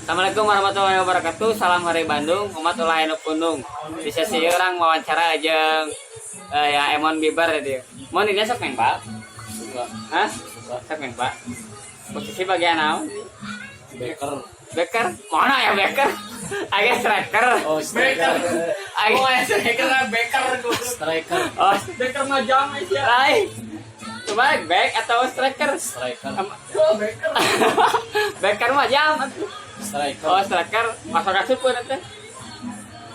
Assalamualaikum warahmatullahi wabarakatuh. Salam Hari Bandung, umat ulah anu pundung. Di sesi urang wawancara jeung ya Emon Bibar ya dia. Mon, ini sok main bal? Suka. Hah? Suka. Sok main bal. Posisi bagian naon? Beker. Beker? Mana ya beker? Agak striker. Oh, striker. Agak Oh, ya striker lah, beker. Striker. Oh, Beker mah jam ya. Lain. Coba back atau striker? Striker. Oh, beker. Beker mah jam. Striker. Oh, striker. Masuk ngasupkeun teh.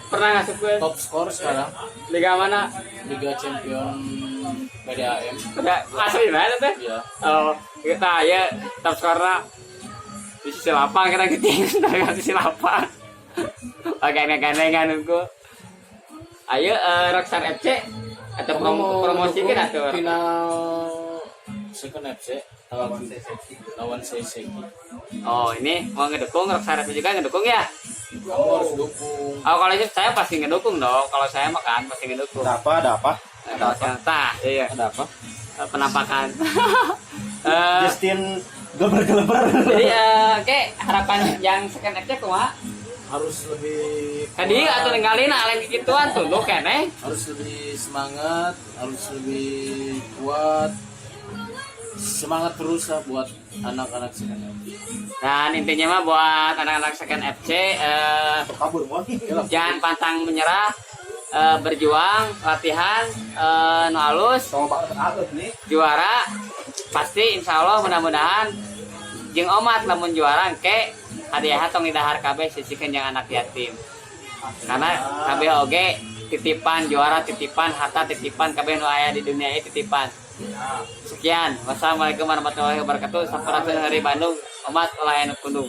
Pernah ngasupkeun? Top skor sekarang. Liga mana? Liga Champion PDAM. Udah asli mana teh? Ya. Oh, kita ya top skornya di sisi lapang kita gitu dari sisi lapang. Oke, gandengan nunggu. Ayo Rockstar FC atau promosi kan atau final Second FC lawan lawan Seiseki. Oh, ini mau ngedukung Rockstar FC juga, ngedukung ya? Kamu harus dukung. Oh, kalau itu saya pasti ngedukung dong. Kalau saya mah kan pasti ngedukung. Ada apa? Ada apa? Nah, kalau saya tah, iya. Ada apa? Penampakan. Justin geleber-geleber. Jadi oke, harapan yang Second FC kumaha? Harus lebih Tadi kuat, atau ninggalin lain gituan tunduk keneh. Harus lebih semangat, harus lebih kuat. Semangat terus lah buat anak-anak Second FC. Dan intinya mah buat anak-anak Second FC Kabur mau. jangan pantang menyerah, berjuang, latihan, nu alus, Sama Pak Atut nih. Juara pasti insya Allah, mudah-mudahan jeung omat lamun juara ke hadiah tong didahar kabeh, sisihkeun jeung anak yatim, karena kabeh oge titipan, juara titipan, harta titipan, kabeh nu aya di dunia ini titipan. Sekian, wassalamualaikum warahmatullahi wabarakatuh. Sampurasun dari Bandung, umat ulah anu pundung.